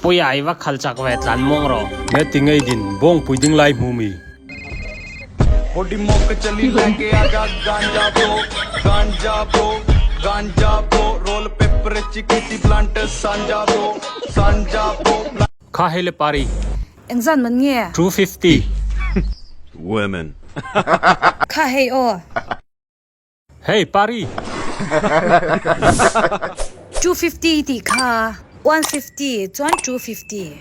Puia i va khal chak ve tlan muang rawh. Nge ti ngei din bawng pui ding lai hmu mi. Kha hei le pari. Engzan man nge? 250. Women. Kha hei aw. Hey Pari! 250 tih kha 150 chuan 250.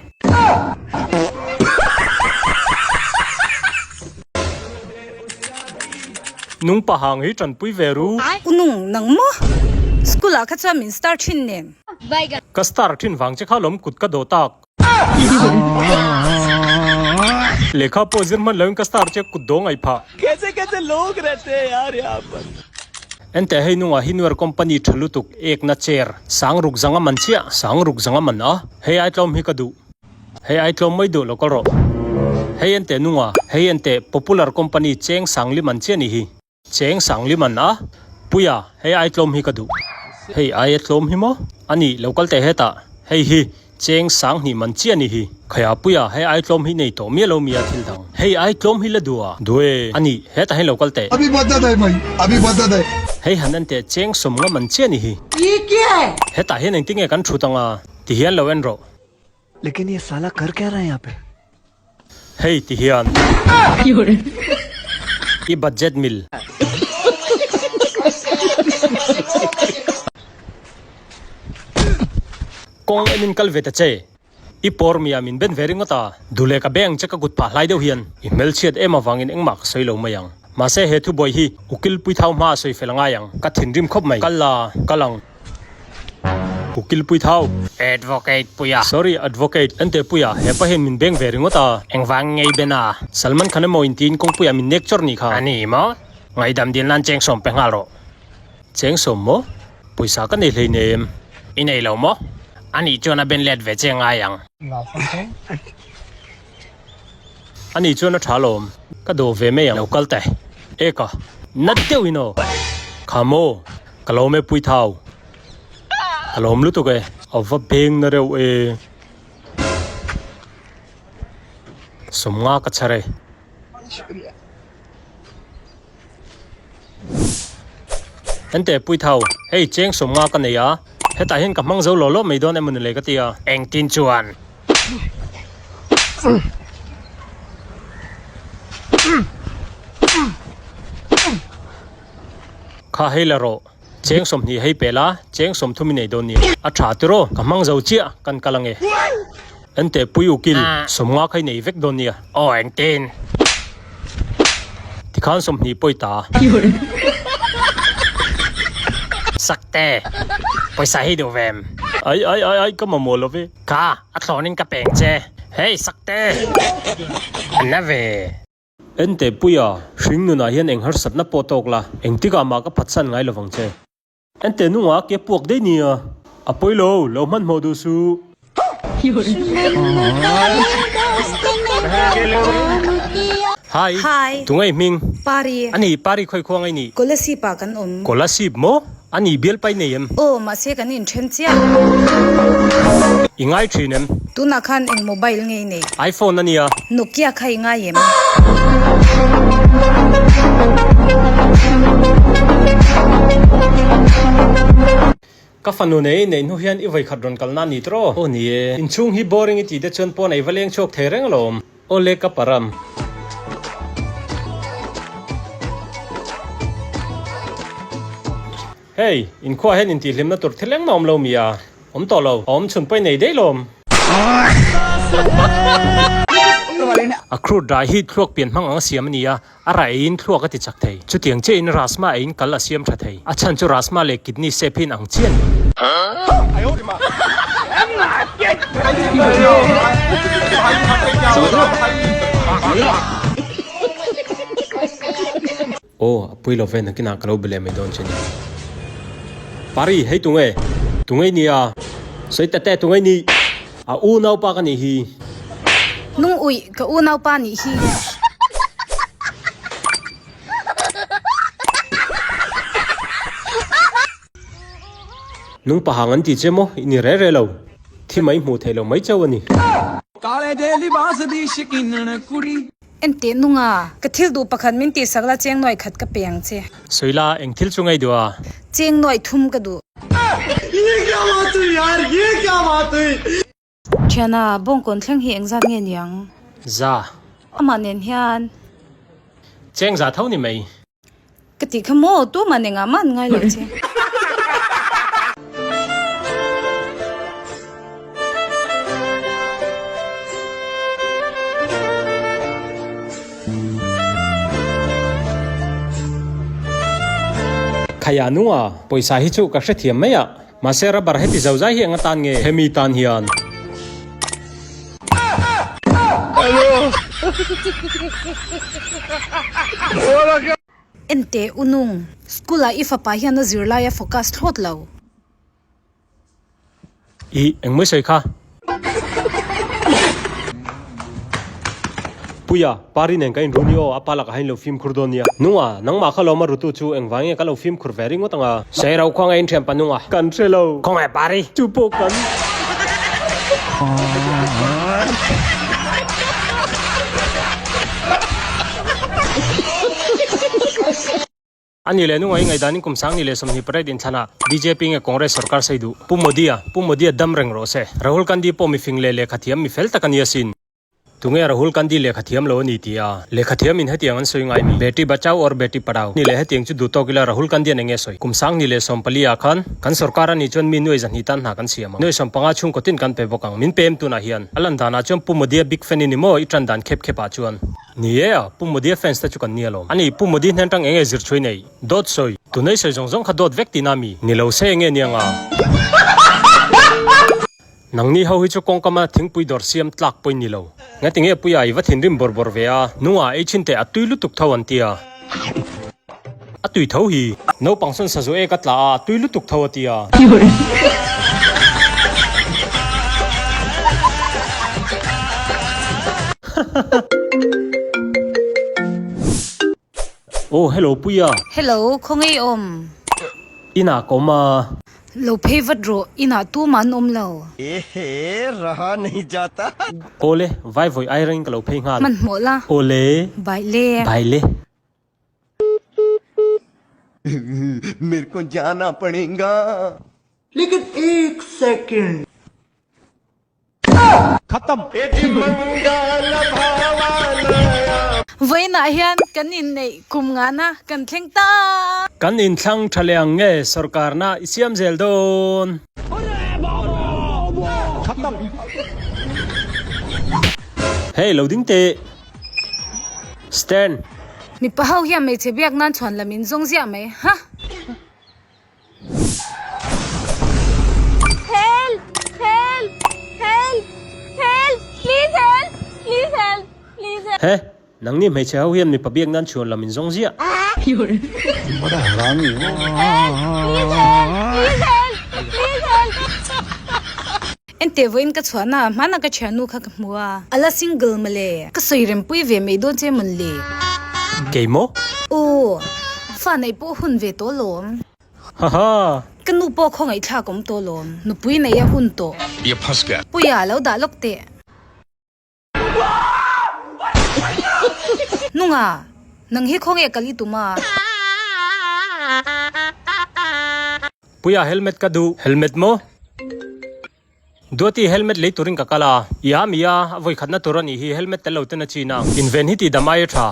Nung pahang hi tanpui ve ru. U nung nang maw? School ah kha chuan min star thin nen. Ka star thin vang che kha lawm kut ka dawh tak. Lehkha pawh zir hman loin ka star che kut dawng ai phah. Kaise kaise log rehte hai yaar yahan par. Ente hei nungah Hinware company tha lutuk ekna chair sang ruk zanga man chiah sang ruk zanga man a hei ai tlawm hi ka duh hei ai tlawm mai duh lo kal rawh hei ente nungah hei ente popular company cheng sang li man chiah ni hi. Cheng Sangli man a, Puia, hei ai tlawm hi ka duh. Hei ai a tlawm hi maw? A nih, lo kal teh hetah. Hei hi, Cheng Sanghnih man chiah a ni hi. Khaya Puia, hei ai tlawm hi nei tawh miah lo mi a thil dang. Hei ai tlawm hi la duh a? Duh e. A nih, hetah hian lo kal teh. Abhi badad hai bhai, abhi badad hai. Hei han en teh, Cheng Sawmnga man chiah a ni hi. Hetah hian engtinge kan thut anga? Ti hian lo en rawh. Lekin ye sala kar kya raha hai yahan pe? Hei ti hian i budget mil. Kawng enin kal ve ta che. I pawr mia min ben ve ringawt a. Duhleh ka beng che ka kut phah hlai deuh hian i hmelchhiat em avangin engmah ka sawi lo mai ang. Mahse he thubuai hi ukil puithau hma a sawi fel angai ang. Ka thinrim khawp mai. Kal la, kal ang. Ukil pui thau. Advocate Puia. Sorry Advocate, Ente Puia, hepa hian min beng ve ringawt a. Engvang ngei Ben a? Salman Khan emaw intiin kawngpuiah min nek chawrh nih kha. A ni maw? Ngaidam dil nan cheng sawm pe nghal rawh. Cheng sawm maw? Pawisa ka nei hlei nei em? I nei lo maw? A nih chuan a ben let ve che ngai ang. A nih chuan a tha lawm. Ka dawh ve mai ang. Lo kal teh. Eka, nat deuh in aw. Kha maw? Ka lawm e pui thau. Ka lawm lutuk e. A va beng na reuh e. Sawmnga ka chhar e. Ente pui thau. Hei cheng sawmnga ka nei a. Hetah hian ka hmang zo law law mai dawn emaw ni le ka ti a. Engtin chuan? Kha hei la rawh. Cheng 20 hei pe la, cheng 30 i nei dawn nia. A tha tiraw, ka hmang zo chiah, kan kal ange. Ente pui ukil, 50 kha i nei vek dawn nia. Aw engtin? Tikhan 20 pawi ta. Sakte, pawisa hi duh ve em? Ai ai ai ai, ka mamawh lo ve. Kha, a thlawnin ka peng che. Hei Sakte! A na ve. Ente Puia, hring nunah hian eng harsatna pawh tawk la, engtikah mah ka phatsan ngai lovang che. Ente nungah ke puak daih nia. A pawi lo, lo hmanhmawh duh suh. Hi, Hi. Tunge i hming? Pari. Ani, Pari khawi khuang ei nih? Kolasib ah kan awm. Kolasib maw? Ani, bialpai nei em? Aw, mahse kan inthen chiah. I ngai thin em? Tunah khan eng mobile nge i nei? iPhone a nia. Nokia kha i ngai em? Ka fanu nei neih hnu hian i vawikhat rawn kalna a ni tawh. Aw ni e. Inchhung hi boring i tih te chuan pawn ei va leng chhuak thei reng alawm. Aw le ka param. Hei, inkhua hian intihhlimna tur thil engmah awm lo mi a? Awm tawh lo. A awm chhun pawh i nei daih lawm. A crude dry hi thluak pian hmang ang a siam a ni a, a rah eiin thluak a ti chak thei. Chutiang chiahin rasma eiin kal a siam tha thei. A chhan chu rasma leh kidney shape hi in ang chiah a ni. Aw, a pui lo ve, nakinah ka lo be leh mai dawn che ni. Pari, hei tunge? Tunge i ni a? Sawi tete, tunge i ni? A unaupa ka nih hi. Nung uih, ka unaupa nih hi. Nung pahang an ti che maw? I ni re re lo. Thi mai hmuh theih loh mai chauh a ni. Enteh nunga, ka thil duh pakhat min tihsak la cheng nuaih khat ka pe ang che. Sawila, eng thil chu ngei duh a? Cheng nuaih thum ka duh. Thiana, bawngkawn thleng hi engzat nge niang? Za. Amah nen hian. Cheng za tho ni mai. Ka tih kha maw, tumah nengah mah an ngai lo che. Khaya nunga, pawisa hi chu ka hrethiam mai a. Mahse rubber heti zo zai hi eng atan nge hemi tan hian? Enteh u nung, school ah i fapa hian a zirlai a focus thlawt lo. I engmawi sawi kha? Puia, Pari nen ka inru ni aw, a pa lakah hian lo fimkhur dawn nia. Nunga, nangmah kha lawm a rutu chu engvang nge ka lo fimkhur ve ringawt ang a? Sairo khawngaih in thianpa Nunga. Kan hre lo. Khawngaih Pari. Chu pawh kan. A ni leh nunga i ngaihdanin kum 20 28 inthlanah bjp nge Congress sorkar sei duh. Pu Modi-a, Pu Modi-a dam reng rawh se. Rahul Gandhi pawh mifing leh lehkhathiam mi fel tak a ni asin. Tunge Rahul Gandhi lehkhathiam lo a ni ti a? Lehkhathiamin hetiang an sawi ngai mi? Beti Bachao or Beti Padhao? Ni leh hetiang chu duh tawk ila Rahul Gandhi-a'n enge sawi? Kum 2014 ah khan kan sorkar a nih chuan mi nuai zahnih tan hna kan siam ang. Nuai 15 chhungkaw tin kan pe bawk ang. Min pe em tunah hian? A lan danah chuan Pu Modi-a big fan i ni maw i tan dan khep khep ah chuan? Ni e a, Pu Modi-a fans te chu kan ni alawm. Ani, Pu Modi hnen tang enge zir chhui nei? Dawt sawi. Tunei sawi zawng zawng kha dawt vek tihna mi? Ni lo se enge nia nga? Nangni ho hi chu kawngkama thingpui dawr siam tlak pawhin ni lo. Ngati nge Puia i va thinrim bawr bawr ve a, nunga ei thin teh a tui lutuk tho an ti a. A tui tho hi. Naupang sawn sazu ek a tla a, a tui lutuk tho a ti a. Aw hello Puia. Hello, khawnge i awm? Inah ka awm a. Lo phei vat rawh, inah tumah an awm lo. Ehe, raha nahi jata. Awle, vai vawi ai rengin ka lo phei nghal. Hmanhmawh la. Awle. Bai le. Bai le. Mere ko jana padega. Vawiinah hian kan inneih kum ngana kan thleng ta. Kan inthlang tha leh ang nge sorkarna i siam zel dawn? Hei lo ding teh. Stand. Mipa ho hian hmeichhe biak nan chhuan lam in zawng ziah mai ha. Help! Help! Help! Help! Please help! Please help! Please help! He, nangni hmeichhe ho hian mipa biak nan chhuan lam in zawng ziah. Help! Please help! Please help! Please help! Enteh vawiin ka chhuahna ah hmana ka thiannu kha ka hmu a, a la single mawle. Ka sawi rempui ve mai dawn che mawn le. Kei maw? Aw, fa neih pawh hun ve tawh lawm. Haha! Ka nu pawh khawngaihthlak awm tawh lawm. Nupui neih a hun tawh. Puia lo dah lawk teh. Nunga, nang hi khawnge kal i tum a? Puia helmet ka duh. Helmet maw? Duati helmet lei turin ka kal a. I a mi a, a vawi khatna tur a nih hi helmet tel lo ten a chin a. Inven hi tih dam ai a tha.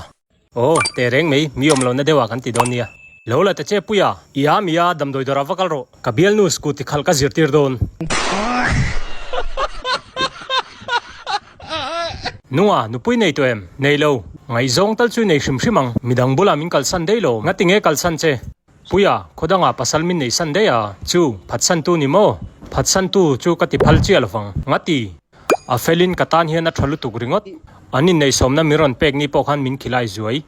Aw, teh reng mai, mi awm lohna deuhah kan ti dawn nia. Lo la ta che Puia, i a mi a, damdawi dawrah va kal rawh. Ka bialnu scooty khalh ka zirtir dawn. Nunga, nupui nei tawh em? Nei lo. Ngaihzawng tal chu nei hrim hrim ang. Midang bulah min kalsan daih lo. Ngati nge kalsan che? Puia, khawdangah pasal min neihsan daih a. Chu, phatsantu ni maw? Phatsantu chu ka ti phal chiah lovang. Ngati? A felin ka tan hian a tha lutuk ringawt. An inneihsawmna min rawn pek ni pawh khan min khilai zuai.